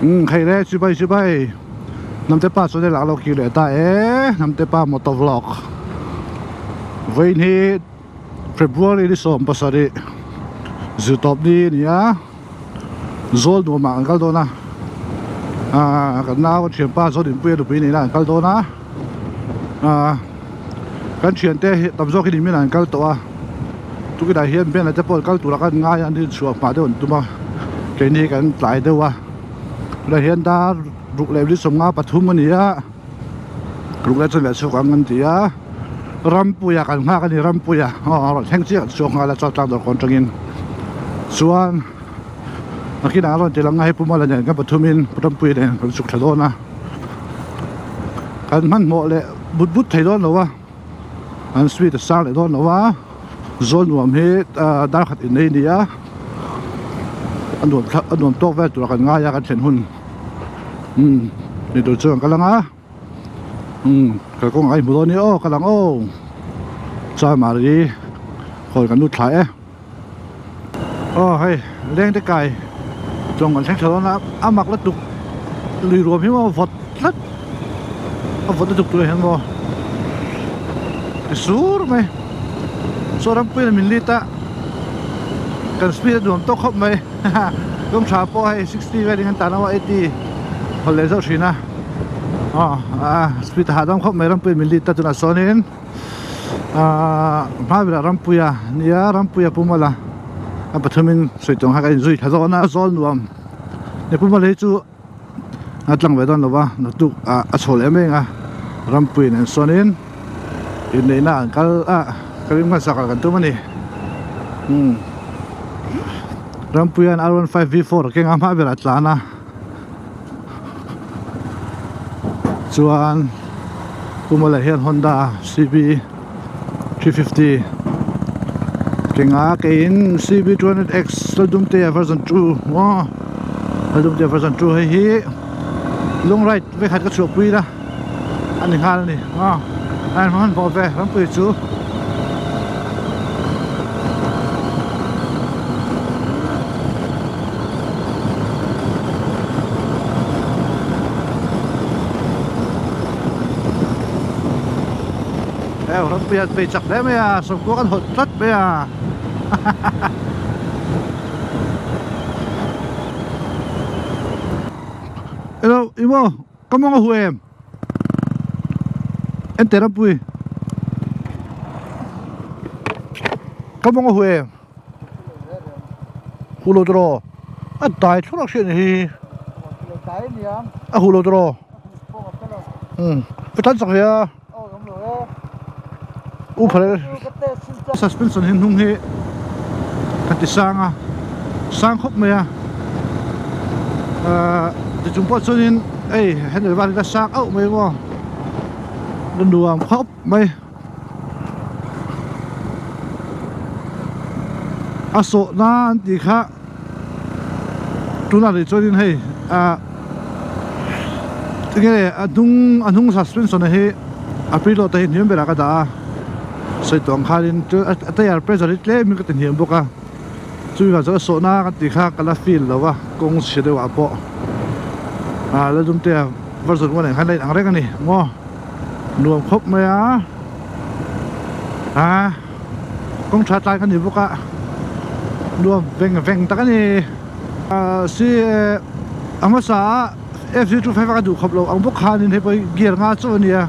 Umm hei le chibai chibai Hnamte pa chuan hei lah lo kir leh ta e Hnamte pa motor vlog vawiin hi February ni 17 zirtawp ni a ni a zawl nuam ah an kal dawn a ahh kan nau thianpa zawn inpui a nupui nena an kal dawn a ahh kan thiante hi tam zawk hi nimin ah an kal tawh a tukinah hian banner te pawh an kal tur a kan ngai a an inchhuah hma deuh an tum a keini kan tlai deuh a tunah hian dar ruk leh ni 53 a ni a ruk leh chuan leh chhuak ang an ti a Rampuia kan nghak a ni Rampuia aw a rawn thleng chiah chhuak nghal a chuan tlang dawr kawn atangin chuan nakinah a rawn ti lang a hei Pu Mala nen kan pathumin Rampuia nen kan chhuk tha dawn a kan hmanhmawh leh but but thei dawn lo a an speed a sang leh dawn lo a zawl nuam hi ah dar khat in nei a ni a a nuam thlap a nuam tawk vel tur a kan ngai a kan thlen hun umm ni tur chuan ka lang a umm kalkawng ah a inhmu dawn nia aw ka lang aw chuan mahni khawi kan lut thla e aw hei leng te kai tlawng kan thleng thla dawn a a mak lutuk lui ruam hi maw vawt tlat a vawt lutuk tur hian maw ti sur mai chaw rampuiin min lit a kan speed a nuam tawk khawp mai kawng tha pawh hei 60 velin kan tan a 80 haw leh zauh thin a aw a speed a hahdam khawp mai rampuiin min lit a tunah sawnin ahh hma berah rampuia nia rampuia pumala a pathumin sawi tawng kha ka inzui thla dawn a zawl nuam he pumala hi chu a tlang ve dawn lo va naktuk ah a chho leh mek a rampui nen sawnin inneihna an kal a ka ring hmasa kal kan tum a ni umm rampui hian r one five v four a keng a hma berah a tlan a chuan pumala hian honda cb 350 kenga keiin cb 200 x laldumtea version 2 maw laldumtea version 2 hei hi long ride vekhat ka chhuahpui la a ni nghal a ni maw a in hmanhmawh ve rampui chu. Heng rawng pian phei chak hle mai a sawmkua kan hawlh tlat mai a Hello imo ka mawng a hu em en teh rampui ka mawng a hu em hu lo tawh a dai thlawk hriat ni hi a hu lo tawh umm ka tan chak ve a. U phal suspension hi hnung hi ka ti sang a sang khawp mai a ahh ti chung pawh chuanin hei handle bar hi ka sang auh mai maw a nuam khawp mai a sawh nan tih kha tunah rih chuanin hei ah tinge a hnung a hnung suspension hi a preload te hi hniam berah ka dah a sawi tawh ang khanin a tyre pressure hi tlemin ka ti hniam bawk a chumi vang chuan a sawhna kan tih kha ka la feel lo a kawng chhe deuh ah pawh ah la dum te a version one ah khan la in ang reng a ni maw nuam khawp mai a ah. Kawng tha tlai ka ni bawk a nuam veng veng tak a ni si a hmasa a F zero two five a ka duh khawp lo ang bawk khanin hei pawh hi gear nga chauh a nia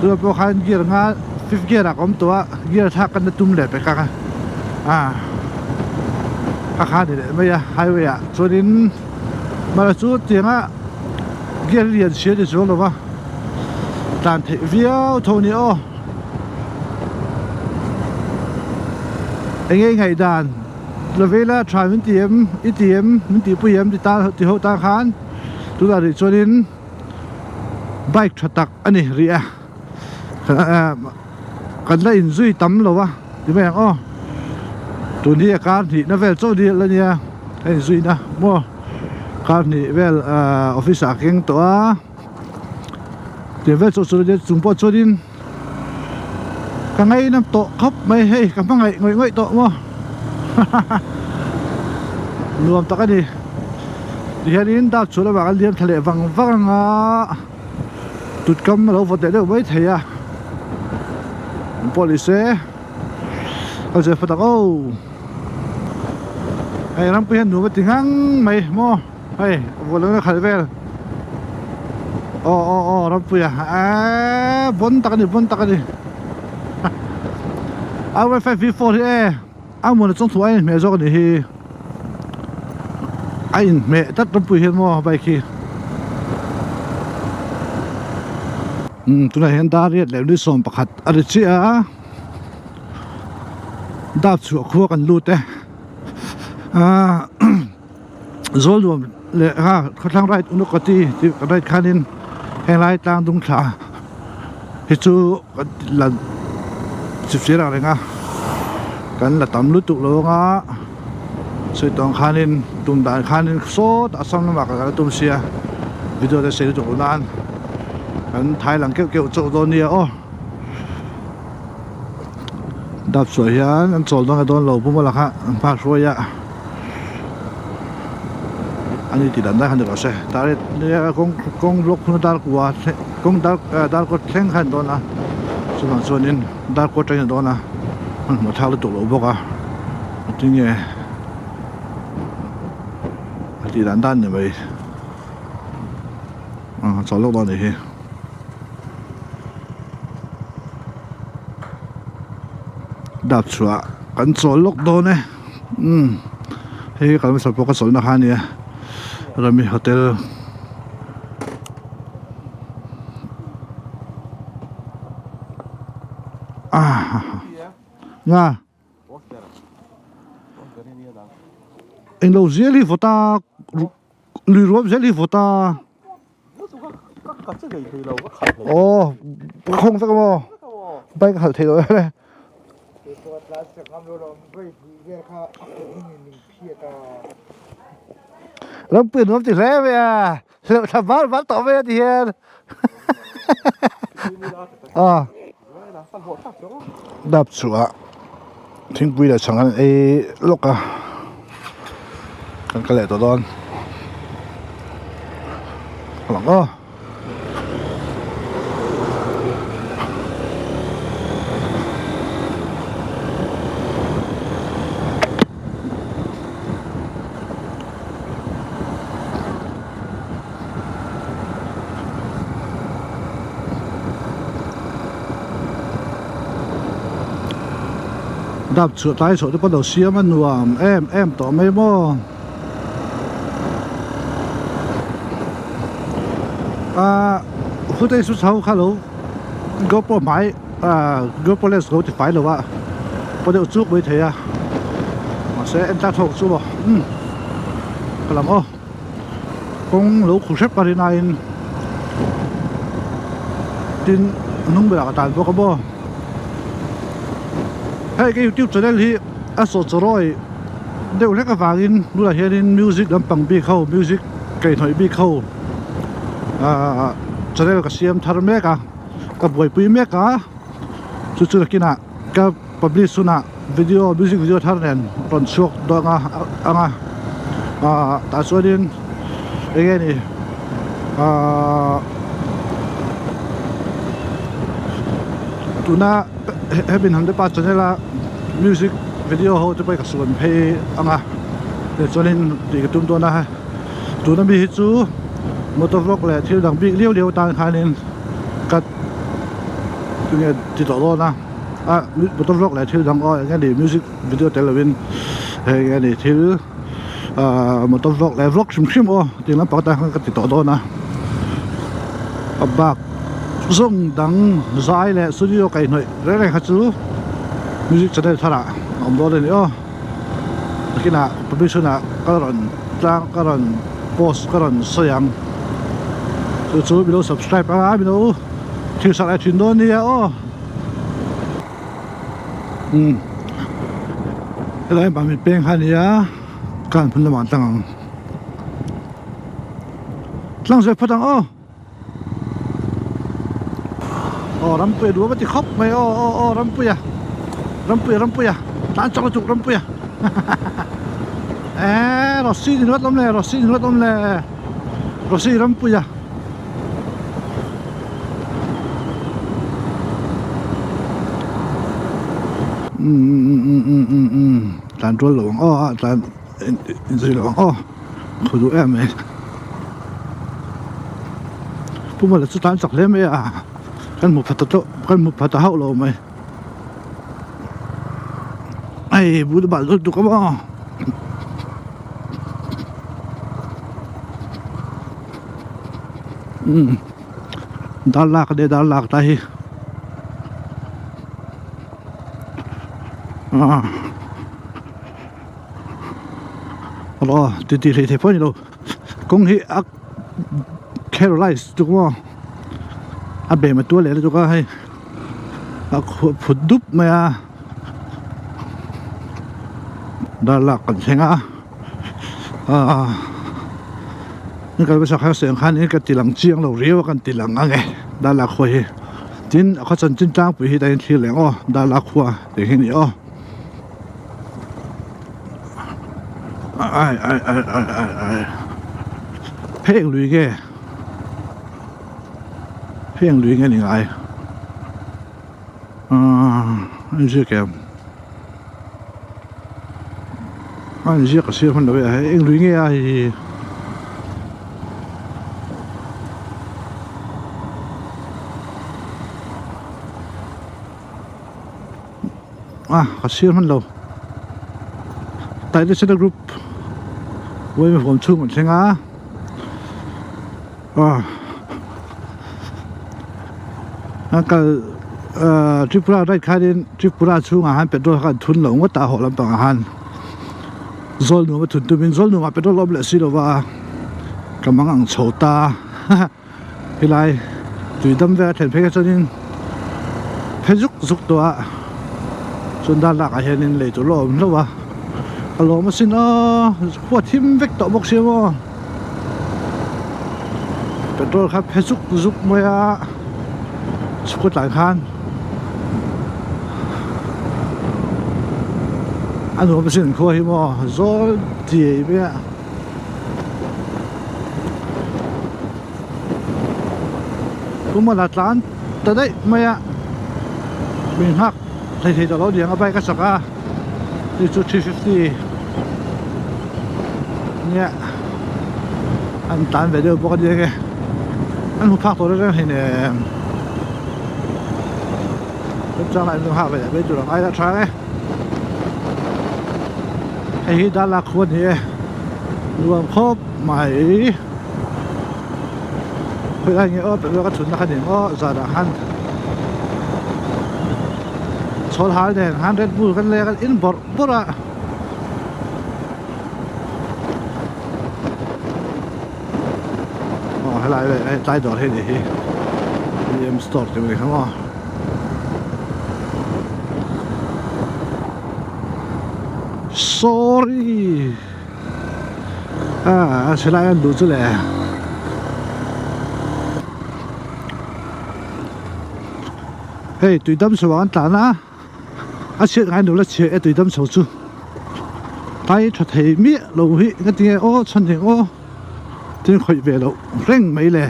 tunah pawh khan gear nga fifth gear ah ka awm tawh a gear thlak ka na tum leh pek ang a a kha ni leh mai a highway ah chuanin mahse chu tianga gear lian si a ni chuang lo va tlan theih viau tho a ni aw. Enge i ngaihdan Lovela tha min ti em i ti em min tih pui em ti tan ti ho tan khan tunah rih chuanin bike tha tak a ni rih a kan la inzui tam lo a ti mai ang aw tun hi a kar hnih na vel chauh la nia a inzui na maw kar hnih vel office ah a keng tawh a. Tih vel chu chu chung pawh chuanin ka ngaina tawh khawp mai hei ka hmangaih ngawih ngawih tawh maw hahaha nuam tak a ni. Tihianin dap chhuah lamah kan liam thla leh vang vang ang a, tutkam a lo vawt leh deuh mai thei a, engpawh ni se ka zir fat ang aw. Hei rampui hian nuam a ti ngang mai maw hei vuah lohna khalh vel aw aw aw rampuia eee bawn tak a ni bawn tak a ni R1 5 V4 hi e. A hmun a chawng thu a inhmeh zawk a nih hi a inhmeh tlat rawpui hian maw bike hi umm tunah hian dar riat leh 11 a ri chiah a dap chhuah khua kan lut e ahh zawl nuam leh kha khawthlang right unukati tih kan right khanin henglai tlang dung thla hi chu kan la chip chiar ang reng a kan la tam lutuk lo anga sawi tawng khanin tum dan khanin sawtah sam lamah kan la tum sia video te sei lutuk lo nan kan thai lang keuh keuh chauh dawn nia aw. Dap chhuah hian an chawl dawn a dawn lo pum a lakah an phak hruai a ani tih dan dan kha ni rawh se tar kawng kawng block hun a dar kua kawng dar dar kawt thleng kha an dawn a chuvang chuanin dar kawt atangin a dawn a hmanhmawh thlak lutuk loh bawk a tinge a tih dan dan ni mai ah chawl lawk dawn a nih hi. Dap chhuah kan chawl lawk dawn e umm hei hi kan hmasa pawh ka chawlhna kha a nia Rami hotel ah nga englo zel hi vawt a lui ruam zel hi vawt a. Aw ka khawng vek amaw bike a khalh theih loh em Rampuian nuam ti hle mai a hleuh thla var var tawh mai a ti hian aw dap chhuah thingpui leh chhang an ei lawk a kan kal leh tawh dawn a lang aw. Dap chhuah tlai chhuah te pawh lo siam a nuam em em tawh mai maw ah footage chu chho kha lo GoPro hmai ah GoPro lens lo ti fai lo a paw deuh chuk mai thei a mahse en tlak thawk chu maw umm ka lang aw. Kawng lo khu hrep a rin aiin tin a hnung berah ka tan bawk a maw hei ka youtube channel hi a sawh chawrawi deuh hlek avangin tunah hianin music lampang bik ho music kaihhnawih bik ho ahh channel ka siam thar mek a ka buaipui mek a chu chu nakinah ka publish hunah video music video thar nen rawn chhuak dawn a ang a ah tah chuanin eng nge ni ah tuna hemi hnam te pa channel a music video ho te pawh hi ka sawn phei ang a tichuanin tih ka tum dawn a tuna mi hi chu motor vlog leh thil dang bik liau liau tan khanin ka tunge ti tawh dawn a. ah motor vlog leh thil dang aw eng nge ni music video tel lovin hei eng nge ni thil ah motor vlog leh vlog hrim hrim aw tih lampang atang khan ka ti tawh dawn a a bak zawng dang zai leh studio kaihhnawih reng reng kha chu music channel tharah a awm dawn a ni aw nakinah permission ah ka rawn tlang ka rawn post ka rawn sawi ang chu chu milo subscribe anga milo thil sak leh thin dawn nia aw. Umm helai hmang mit peng kha ania kan hmun lamah an tlang ang tlang zui phawt ang aw aw rampuia duh a va ti khawp mai aw aw aw rampuia rampuia rampuia tlan chak lutuk rampuia ha ha ha. Eee Rosy ni ringawt awm le Rosy ni ringawt awm le Rosy Rampuia. Umm tlan rual lo ang aw a tlan inzui lo ang aw khaw duh em mai Pu Mala chu tlan chak hle mai a kan hmu pha ta tawh kan hmu pha ta hauh lo mai hei bul bal lutuk a maw. Umm dar lak ania dar lak lai hi ah aw ti ti hlei thei pawh a ni lo kawng hi a kherlais tuk maw a bem a tual leh lutuk a hei a phut dup mai a dar lak kan thleng a ah. Ni kal hmasa kha seng khan in ka ti lang chiang lo riau a kan ti lang ang e Darla khua hi tin a khaw chanchin tlangpui hi tain thlir leh ang aw Darla khua tih hi a ni aw ai ai ai ai ai ai hei eng lui nge hei eng lui nge ni ngai ah a inziak em. A inziak a sir hman lo e a hei eng lui nge a hei hi a ka sir hman lo Taitesena group uaime huam chhung an thleng a aw an kal ahh Tripura right khanin Tripura chhungah khan petrol kha an thun lo ngawt a hawh lampangah khan zawl nuam a thun tumin zawl nuamah petrol a awm leh si lova ka mang ang chho ta helai tui dam vel a thlen phei kha chuanin phe zuk zuk tawh a chuan dar lakah hianin lei tur la awm hlauh a a lawm asin aw khua thim vek tawh bawk sia maw. Petrol kha phe zuk zuk mai a chhukawt lai khan a nuam asin khua hi maw zawl diai mai a. Pumala tlan ta daih mai a min nghak thei thei tawh lo niang a bike a sak a hei chu 350 nia an tlan ve deuh bawk a nia nge an hmu phak tawh reng reng hleinem chutiang lah in nghak ve leh mai tur ang ai la tha e hei hi Darlak khua a ni e nuam khawp mai. Khawilai nge aw petrol ka chhunna kha ni ang aw zanah khan chhawl hal nen khan Red Bull kan leng a in bawrh bawrh a aw helai vel hei tlai dawr hi a nih hi M store tih mai kha maw. Sorry. Ah, a lai an duh chu le. Hei tui dam chho ah an tlan a, a chhiat ngai lo la chhiat e tui dam chho chu. Tlai tha thei miah lo hi nga tinge aw chhan eng aw tin khawih ve loh reng mai le.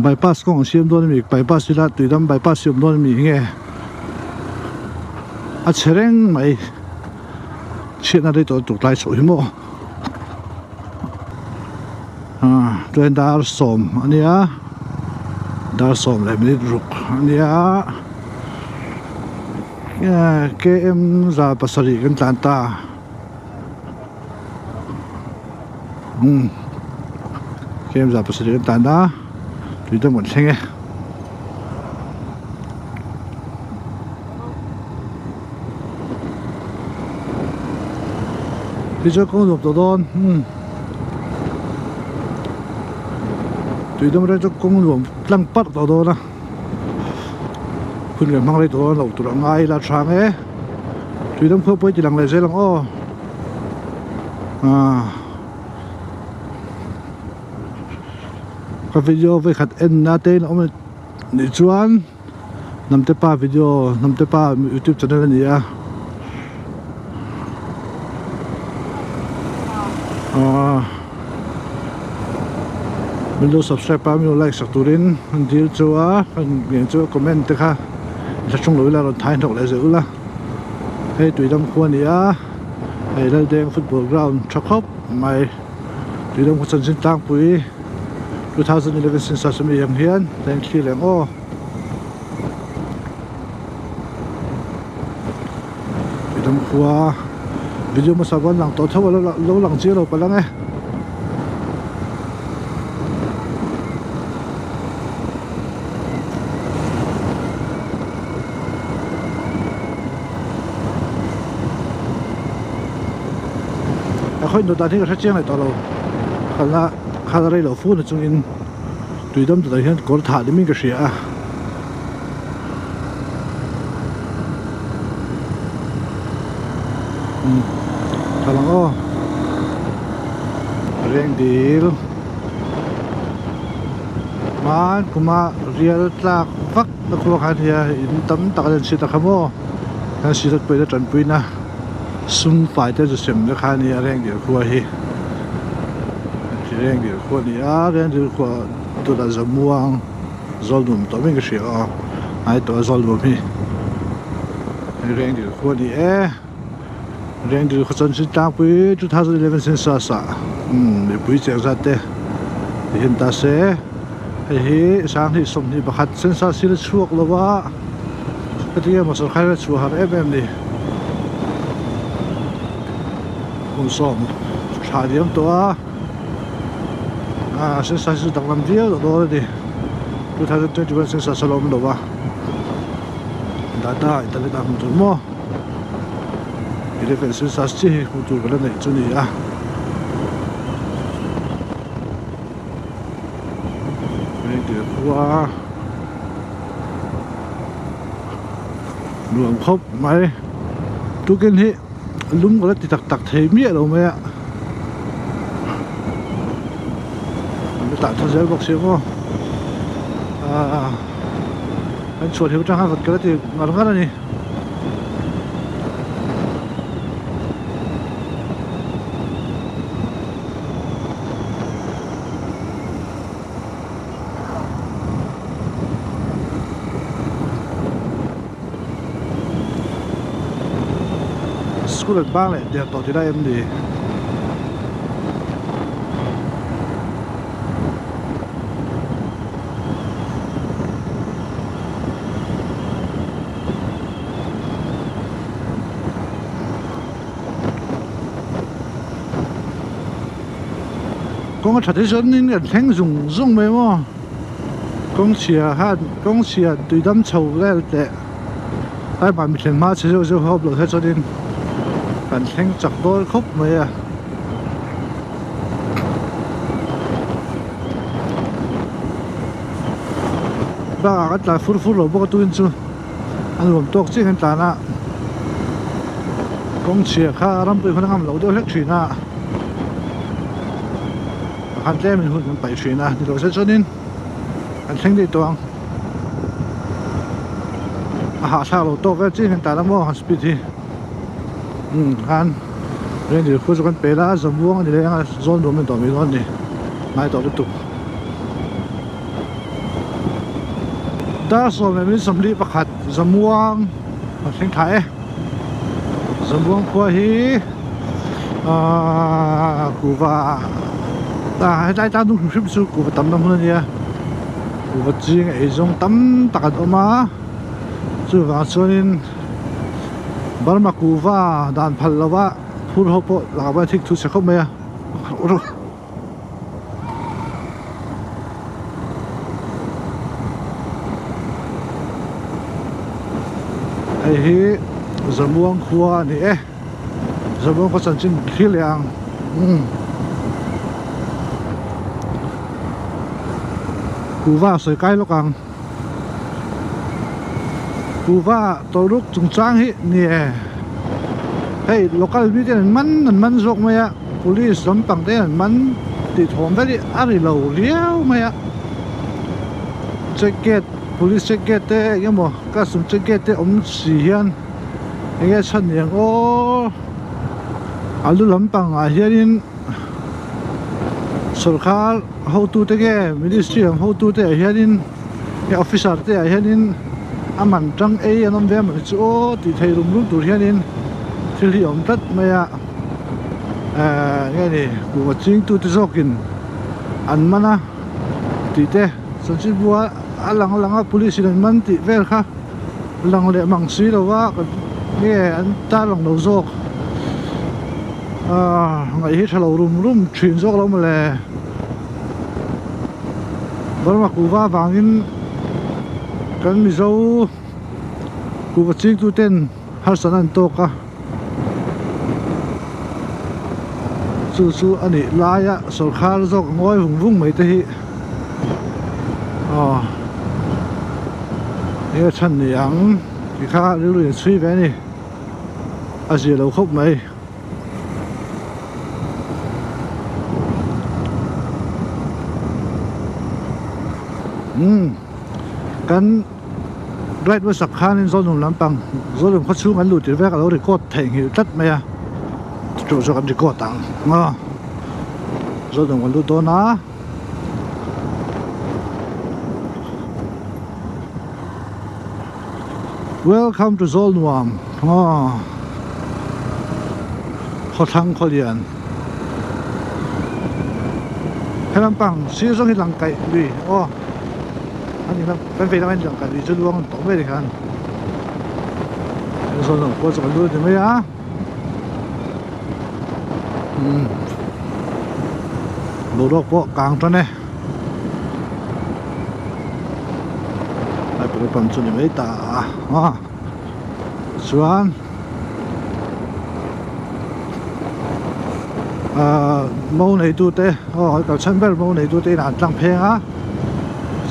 Bypass kawng an siam dawn a mi bypass ila tui dam bypass siam dawn a mi nge a chhe reng mai. Chhiatna rei tawh lutuk tlai chhoh hi maw ah chuan dar sawm a nia dar sawm leh minute ruk a nia km za pasarih kan tlan ta umm km za pasarih kan tlan a tui dam kan thleng e. Tichuan kawng nuam tawh dawn umm tui dam reng chu kawng nuam tlang parh tawh dawn a hun kan hmang rei tawh dawn lo tur a ngai ila a chhang e tui dam khuap pawh hi ti lang leh zel ang aw ah ka video vawikhat en na te in a awm nih chuan. Hnamte pa video Hnamte pa youtube channel a ni a. Aaa min lo subscribe a min lo like sak turin an dil chu a kan ngen chu comment te kha thla hrung lo ila rawn thai hnawk leh zel ula hei tuidam khua a ni a hei Laldeng football ground tha khawp mai tuidam khaw chanchin tlangpui 2011 census ami ang hian a inthlir leh ang aw. Tuidam khua video hmasa pawh an lang tawh tho a lo lang chiang lo palh ang e. A khawi dan hi ka hre chiang leh tawh lo khalna khalna rei lo fu na chungin tuidam tunah hian kawr thah ni ka hria a. Tha lang aw reng dil hman kuma rial tlak vak na khua khan hia in tam tak an chhit a kha maw kan silat pawhin a tanpuina sum fai te chu sem na kha a nia reng dil khua hi reng dil khua a ni a reng dil khua tunah zamuang. Zawl nuam tawh mai ka hria a hnai tawh a zawl nuam hi Rengdil khua a ni e Rengdil khaw chuan chin tlangpui 2011 census ah umm mipui cheng zat te ti hian ta se hei hi sanghnih 21 census hi la chhuak lo a heti emaw sawrkar hian a chhuah har em em a ni kum sawm thla diam tawh a. Ah census chu danglam viau loh dawn a ni 2021 census a la awm lo a data internet ah hmuh tur maw 11 census chiah hi hmuh tur ka la neih chu a ni a. Khua nuam khawp mai tukin hi lum ka la ti tak tak thei miah lo mai a. An la tah tha zel bawk si maw aaa an chhuah hleuh atang khan vat ka la ti ngar ngar a ni. School an bang leh der tawh tih lai em ni? Kawng a that hi chuanin kan thleng zung zung mai maw kawng chhia khan kawng chhia tui dam chho vel teh tlai mah mi thlen hma chhe zeuh zeuh ho awm loh hi chuanin kan thleng chak dawn khawp mai a. Bakah kan tlan fur fur lo bawk a tuin chu a nuam tawk chiah hian tlan a kawng chhia kha rampui khawn a ngam loh deuh hlek thin a pakhat tlem in hun kan paih thin a ni loh se chuanin kan thleng daih tawh ang a hahthlak lo tawk vel chiah hian tlan a maw han speed hi umm khan reindeer khu chu kan pel a zamuang a ni leh ang a zawn nuam a ni tawh mai dawn a ni ngai tawh lutuk. Dar 11:41 Zamuang a thleng thla e Zamuang khua hi ahh kuhva ah hetlai tlang hnung hrim hrim chu kuhva tamna hmun a nia kuhva ching eizawng tam tak an awm a chuvang chuanin Burma kuhva dan phal lova phur ho pawh lakah pawh a thik thu chhe khawp mai a. Hei hi Zamuang khua a ni e Zamuang khua chanchin thlir leh ang umm kuhva a sawi kai lawk ang kuhva tawlhruk chungchang hi ni e hei local mi ten an man an man zawk mai a. Police lampang te an man tih thawm vel hi a ri lo riau mai a check gate police check gate te eng emaw custom check gate te awm si hian eng nge chhan ni ang aw a lu lampang ah hianin. Sawrkar hotute nge ministry ang hotute ah hianin nge officer te ah hianin a man tang ei an awm ve amaw ni chu aw tih theih rum rum tur hianin thil hi a awm tlat mai a ehh nge ni kuhva chingtute zawkin an man a tih te chanchinbu a a lang lang a police in an man tih vel kha lang leh mang si lo va nge an tar lang lo zawk ahh ngaih hi tha lo rum rum thin zawk lo mawle Burma kuhva avangin kan Mizo kuhva chingtu ten harsatna an tawk a chu chu a nih laia sawrkhar zawk ngawi vung vung mai te hi aw enge chhan ni ang ti kha rilru in chhui ve a ni a zia lo khawp mai. Umm kan ride hmasak khanin Zawlnum lampang Zawlnum khaw chhung an luh tir vek a lo record theihnghilh tlat mai a chu chu kan record ang aw Zawlnum kan lut dawn a. Welcome to Zawlnuam aw khawthlang khawlian he lampang sir zawng hi lang kaih lui aw a ni lam kan vei lamah hian lang kaih lui chu luang an tawh mai a ni khan Zawlnuam khua chu kan lut a ni mai a umm boruak pawh kang tan e. Petrol pump chu ni mai ta a a chuan ahh mo neitu te aw an kal chhan ber mo neitu te inah an tlang pheng a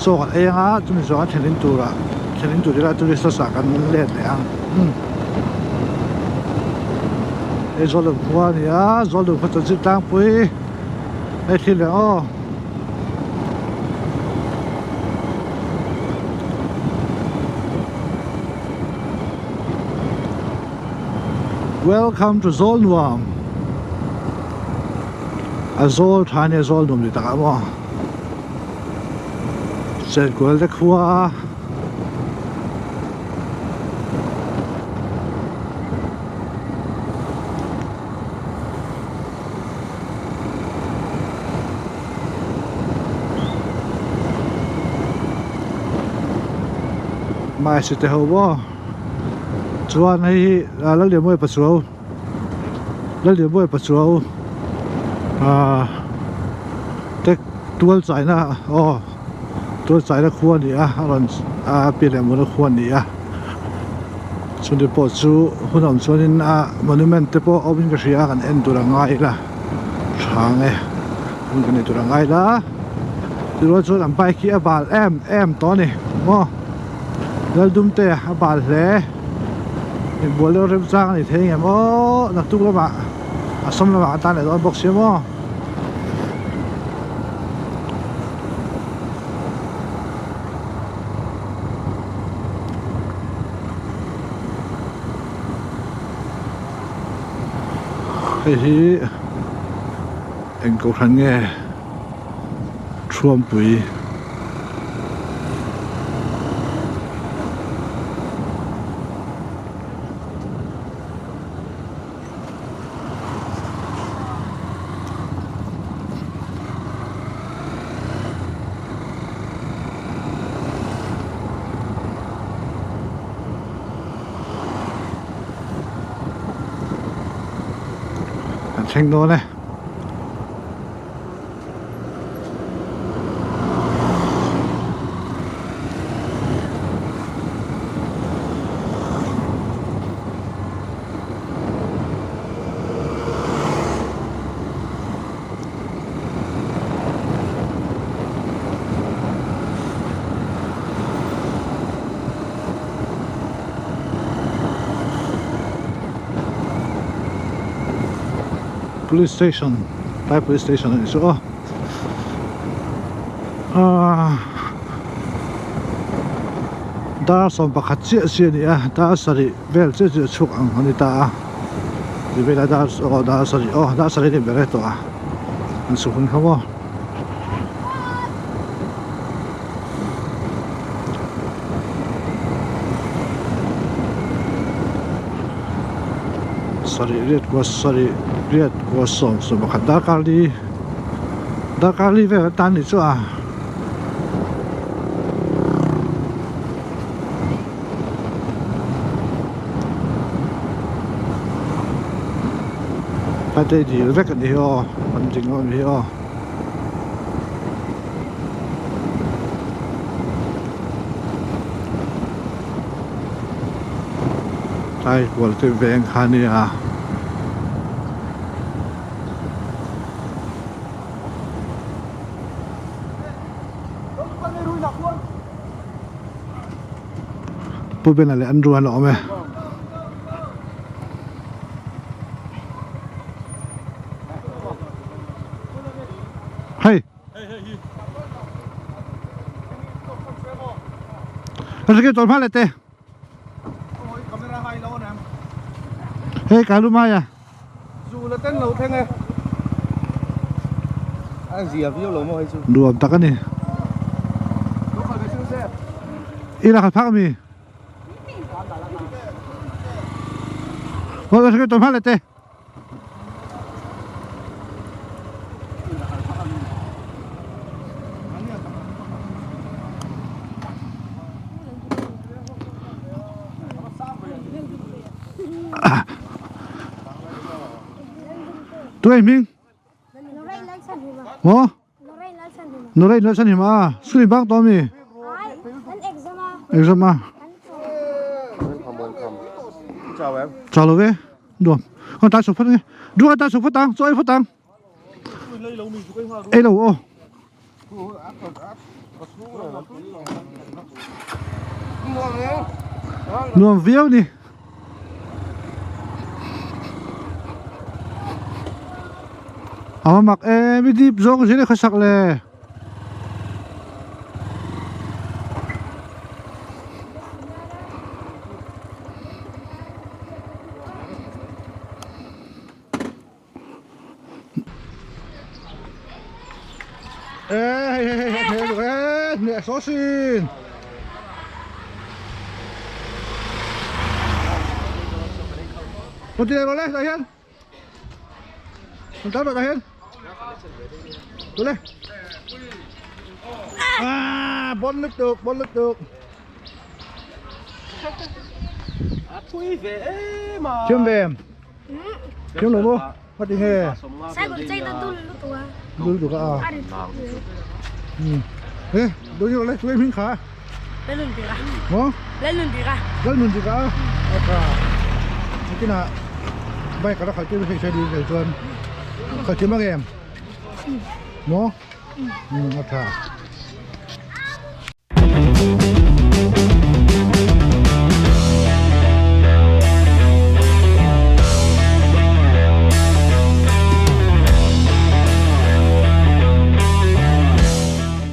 chaw an ei anga chumi zawng a thlen in turah thlen in tur ila tourist house ah kan let leh ang umm hei Zawlnuam khua a ni a Zawlnuam khaw chanchin tlangpui hei thil leh aw. Welcome to Zawlnuam a zawl tha ania Zawlnuam ni takah maw Chenkual te khua. Maisi te ho maw chuan hei hi Lallianmawia Pachuau Lallianmawia Pachuau ahh te tual chaina aw tual chaina khua a ni a a rawn a pian leh mawna khua a ni a. Chumi pawh chu hun awm chuanin a monument te pawh awmin ka hria a kan en tur a ngai ila hrang e hun kan nei tur a ngai ila tirual chuan an bike hi a bal em em tawh a ni maw Laldum te a bal hle inbual deuh remchang a ni thei ngem aw naktuk lamah a sawm lamah a tan leh dawn bawk sia maw. Hei hi eng kohhran nge Thuampui. Kan thleng dawn e. Police station tlai police station a nih chu aw ahh dar 11 chiah chiah a ni a dar sarih vel chiah chiah chhuak ang a ni ta a ti velah dar aw dar sarih aw dar sarih a ni ber e tawh a an chhuk hun kha maw. Sarih riat kua sarih riat kua sawm sawm pakhat darkar li darkar li vel atan nih chu a. Hate dil vek a ni hi aw an ding a ni hi aw. Tlai kual te veng kha a nia. Pu Bena leh Andrew an la awm e. Hei. Ka chawl hma leh te. Hei ka lu mai a. Zu la ten lo thleng e. A zia viau lo maw hei chu. Nuam tak a ni. I la khat phak ami. Aw ka chawl hma leh te. Tuai hming? Maw? Lorraine Lalchhanhima. School in bang tawh ami? Exam a. Chau lo ve. Nuam. Kan tlai chho phawt ange. Duh kan tlai chho phawt ang. Chaw ei phawt ang. Ei lo aw. Nuam viau ni. A va mak em i dip zawng zir e khawsak le. Ê hei hei hei hei được ê nhẹ xó xin Một tiền rồi lên đại hiên Một tám rồi đại hiên Rồi lên À bon lực được bon lực được Chiêm về Chiêm lo maw? Ka ti nge? Dul lutuk a a. E, dul hi le chuai hming kha. Maw? Lalnun dik a. A tha. Nikinah bike a la khalh tir hei hre ding kei chuan. Khalh thiam ang em? Maw? A tha.